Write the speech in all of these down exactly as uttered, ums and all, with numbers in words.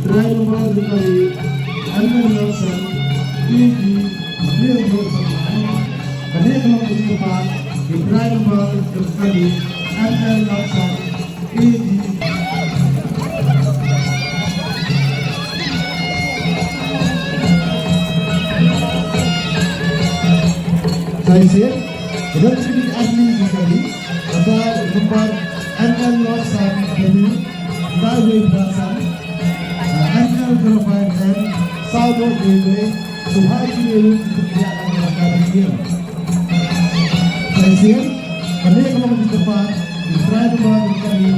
Trai number Dukari, M N Nelson, A G, Real Nelson. Kane ka long ka jingkyrpad, Trai number Dukari, M N Nelson, A G. Sa shisien, ka don ka jingkyrpad Dukari. Kata number N L Lord Sam Kani, Daiwi Prasan, N L Karabai N, Saudot Daiwi, Suhai Kini Lut, Kutiak Kani Kani Kini. Sa shisien, kane ka long ka jingkyrpad, Trai number Kani.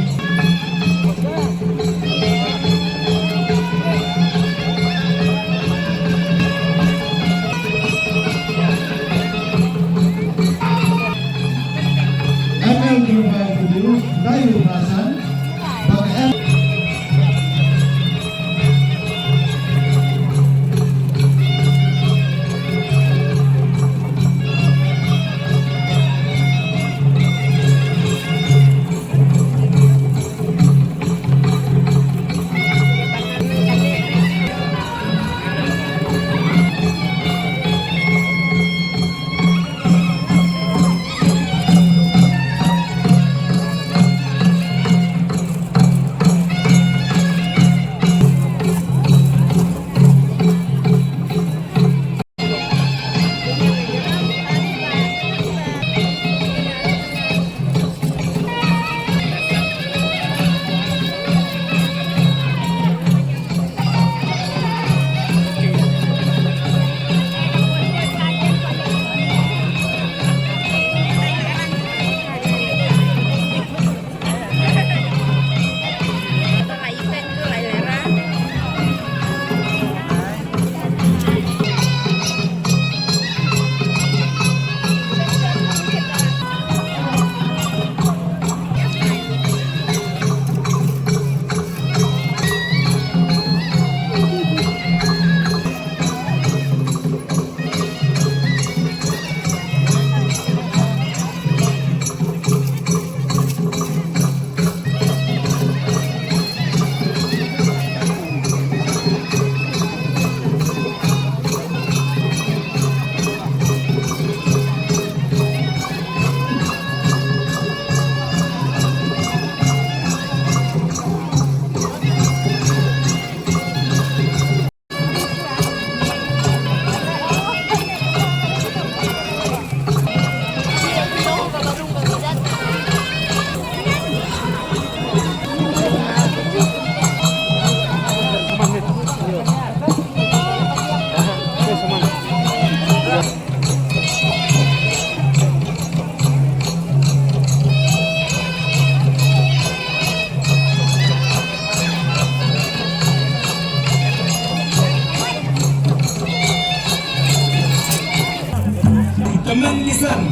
Tymmen ki san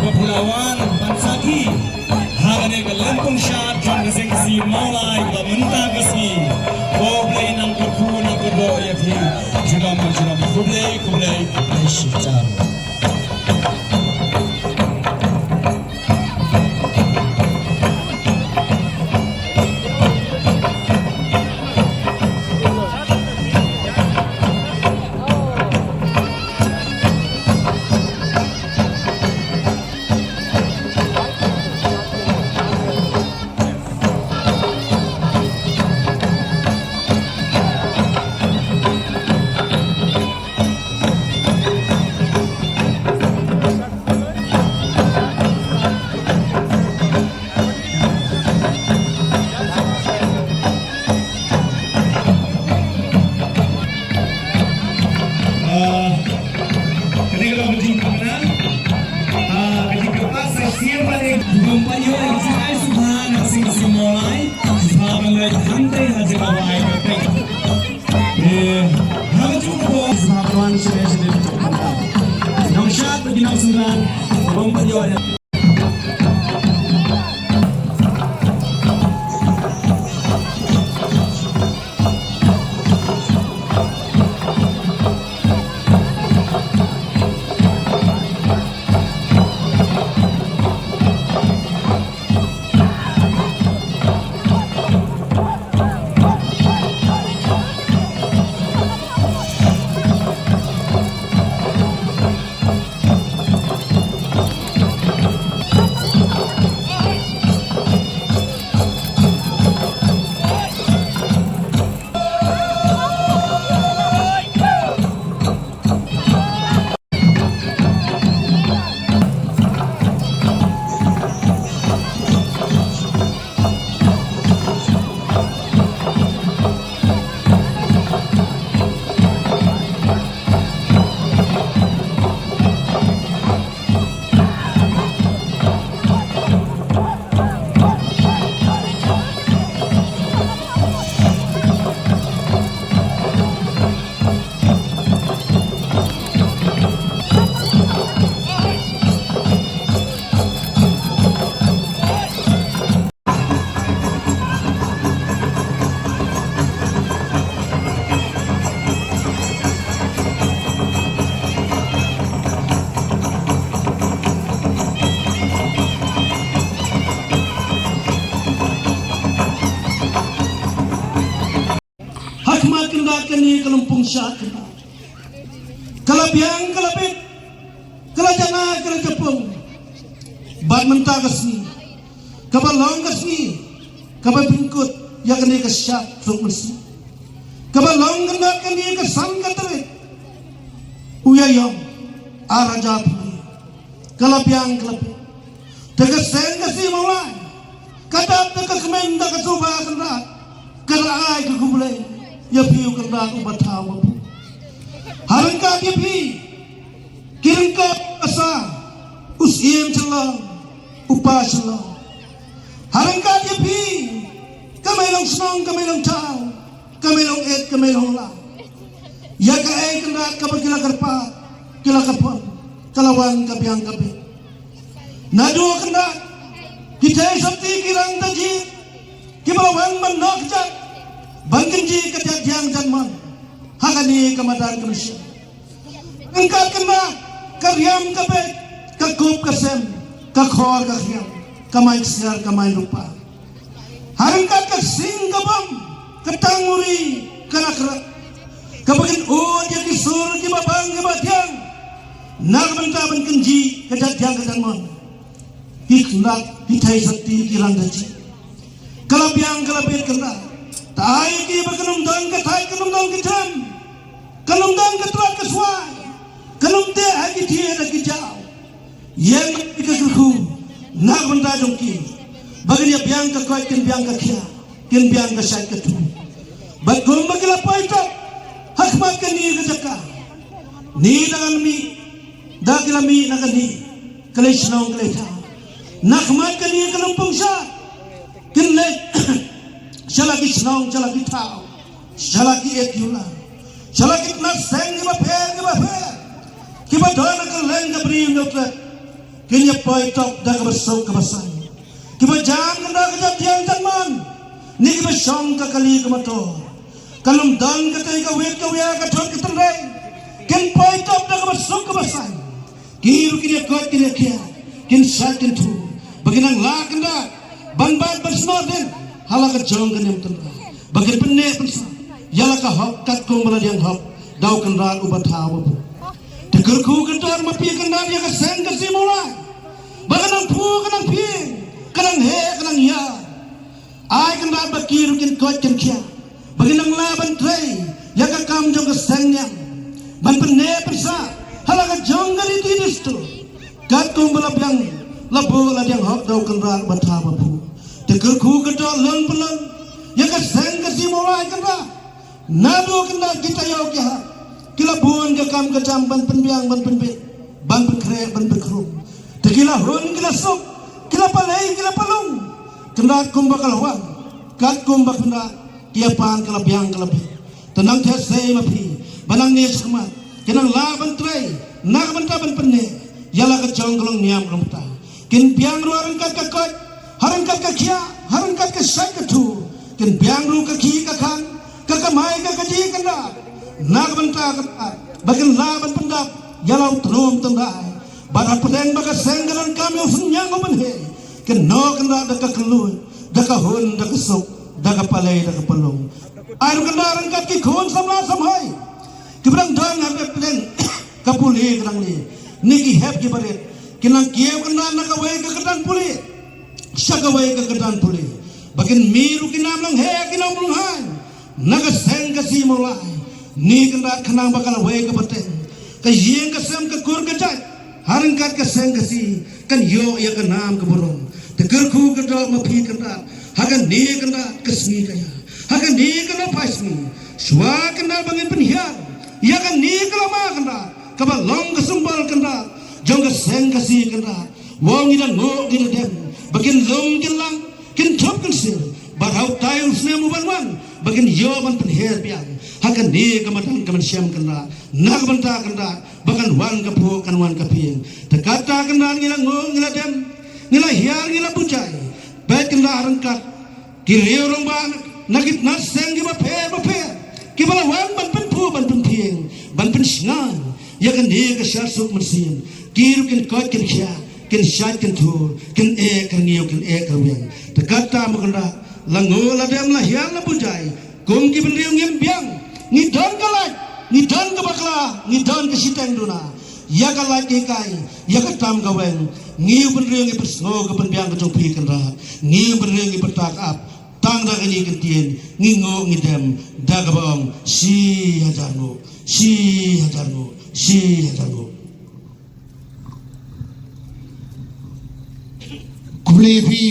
ba phi la wan ban sakhi ha kane ka lympung shad jong ka seng Khasi Mawlai kaba mynta ka sngi. Ko Blei nang kyrkhu nang kyrdoh ïa phi. Junom junom, khublei khublei, khublei shibun. Ha ka juh ka por, sngap wan shane shane. Nongshad bad ki nongsynran, bym pat ïoh ïa Ha khmat kynrad kane ka lympung shad kynrad. Ka la biang ka la bit. Ka la janai ka la japong. Bad mynta ka sngi, kaba long ka sngi kaba pynkut ïa kane ka shad suk mynsiem. Kaba long kynrad kane ka san ka tarik u Ïaïong ar hajar phew. Ka la biang ka la bit. Te ka seng Khasi Mawlai ka dap da ka kmen da ka sngewbha kynrad. Ka la ai ka khublei ïa phi u kynrad uba thaw uba bun. Ha ryngkat ïa phi ki ryngkat ka sa u Syiem Shyllong, u Pa Shyllong. Ha ryngkat ïa phi ka Mei Long Shnong, ka Mei Long Thaw, ka Mei Long Et, ka Mei Long Lah. Ïa kaei kynrad kaba ki la kyrpad, ki la kyrpad, ka la wan ka biang ka bit. Naduh kynrad ki thei sopti ki rang da jied kiba la wan ban noh kjat ban kynjih ka jat diang jat mon ha kane ka madan ka mynsiem. Ryngkat kynrad ka riam ka beit, ka kup ka sem, ka khor ka khriam, ka mai ksiar ka mai rupa. Ha ryngkat ka sing ka bam, ka tang uri ka nakra. Kaba kin ud ïa ki sur kiba bang kiba thiang na ka bynta ban kynjih ka jat diang ka jat mon. Ki kynrad ki thei sopti ki rang da jied. Ka la biang ka la bit kynrad. Ta ai ki ba kan ym don ka thait, kan ym don ka jan, kan ym don ka trat ka swai, kan ym teh ha ki thied ha ki jaw. Ïeng ka kyrkhu na ka bynta jong ki ba kin ïa biang ka koit, kin biang ka khia, kin biang ka shait ka tu. Bad kumba ki la poi top ha khmat kane ka jaka, ni da ngan mih, da ki la mih na kane ka lei shnong ka lei thaw, na khmat kane ka lympung shad, kin leit sha la ki shnong, sha la ki thaw, sha la ki ïeit ki la, sha la ki tnat seng kiba pher kiba pher kiba don ha kylleng ka Bri Hynñiewtrep. Kin ïa poi top da kaba suk kaba saiñ. Kiba jan kynrad ka jat diang jat mon, ne kiba shong ka kali ka motor. Kan ym don katei ka wit ka wia, ka thut ka tynrai. Kin poi top da kaba suk kaba saiñ. Ki ruh kin ïa koit kin ïa khia, kin shait kin tu, ba kin nang lah kynrad ban bat ban snoh dien ha la ka jong ka niam tynrai, ba kin pynneh pynsah ïa la ka hok katkum ba la diang hok da u kynrad uba thaw uba bun. Te kyrkhu kyndoh ma phi kynrad ïa ka seng Khasi Mawlai, ba ka nang phuh ka nang phieng, ka nang heh ka nang ïar. Ai kynrad ba ki ruh kin koit kin khia, ba kin nang lah ban trei ïa ka kam jong ka seng niam, ban pynneh pynsah ha la ka jong ka riti dustur, katkum ba la biang la buh la diang hok da u kynrad uba thaw uba bun. Te kyrkhu kyndoh lon pynlon ïa ka seng Khasi Mawlai kynrad. Naduh kynrad kita ïa u ki ha ki la bun ka kam ka jam ban pynbiang ban pynbit, ban pynkhreh ban pynkhrum. Te ki la hun ki la suk, ki la palei ki la palung. Kynrad kumba ka la wan, katkum ba kynrad ki ïa pan ka la biang ka la bit. Te nang theh sei ma phi ba nangne shakhmat kin nang lah ban trei na ka bynta ban pynneh ïa la ka jong ka longniam ka longkata. Kin biang ruh ha ryngkat ka koit, ha ryngkat ka khiah, ha ryngkat ka shait ka thur. Kin biang ruh ka khih ka khan, ka kamai ka kajih kynrad na ka bynta kata ba kin lah ban pyndap ïa la u tnum tyndai. Bad hapdeng ba ka seng ka donkam ïa u synñiang u bynheh, kin noh kynrad da ka kylluid, da ka hun, da ka suk, da ka palei, da ka palung. Ai ruh kynrad ryngkat ki khun samla samhoi kiba dang don hapdeng ka pule ka dang lieh, ne ki hep ki barit, kin nang kiew kynrad na kawei ka kyrdan pule sha kawei ka kyrdan pule, ba kin mih ruh ki nam lyngheh ki nam lynghang na ka seng Khasi Mawlai. Ne kynrad khnang ba ka lawei ka pateng, ka ïing ka sem, ka kur ka jait ha ryngkat ka seng Khasi kan ïoh ïa ka nam ka burom. Te kyrkhu ka doh ma phi kynrad, ha kane kynrad ka sngi ka ïa, ha kane ka nongphai sngi, shuwa kynrad ba ngin pynhiar ïa kane ka lama kynrad kaba long ka symbol kynrad jong ka seng Khasi kynrad. Wow, ngi da nguh ngi da dem ba kin lum kin lang, kin thup kin sir, bad ha utai u snem u ban wan ba kin ïoh ban pynher biang ha kane ka madan ka mynsiem kynrad, na ka bynta kynrad ba kan wan ka phuh kan wan ka phieng. Te kata kynrad ngi la nguh ngi la dem, ngi la hiar ngi la bujai. Peit kynrad ryngkat ki riew rangbah na ki tnat seng kiba pher ba pher kiba la wan ban pynphuh ban pynphieng ban pynshngaiñ ïa kane ka shad suk mynsiem. Ki ruh kin koit kin khiah, kin shait kin thur, kin eh ka rngiew kin eh ka rwiang. Te kata ma kynrad la nguh la dem la hiar la bujai. Kum ki bynriew ngim biang, ngi don ka lait, ngi don ka bakla, ngi don ka shiteng duna ïa ka lait ka hikai, ïa ka tam ka weng. Ngi u bynriew ngi pynsngew ka pynbiang ka jong phi kynrad, ngi u bynriew ngi pyrta ka ap. Tang da kane ka ktien ngi nguh ngi dem da kaba ong shi hajar nguh, shi hajar nguh, shi hajar nguh. Khublei phi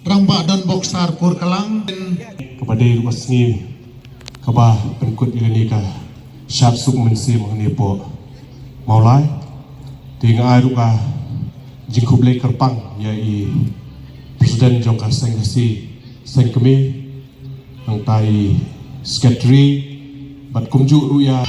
Rangbah Don Boxer Kurkalang. Kaba dei ruh ka sngi kaba pynkut ïa kane ka shad suk mynsiem hangne hapoh Mawlai. Te nga ai ruh ka jingkhublei kyrpang ïa i president jong ka seng Khasi seng kmie, nangta i secretary bad kumjuh ruh ïa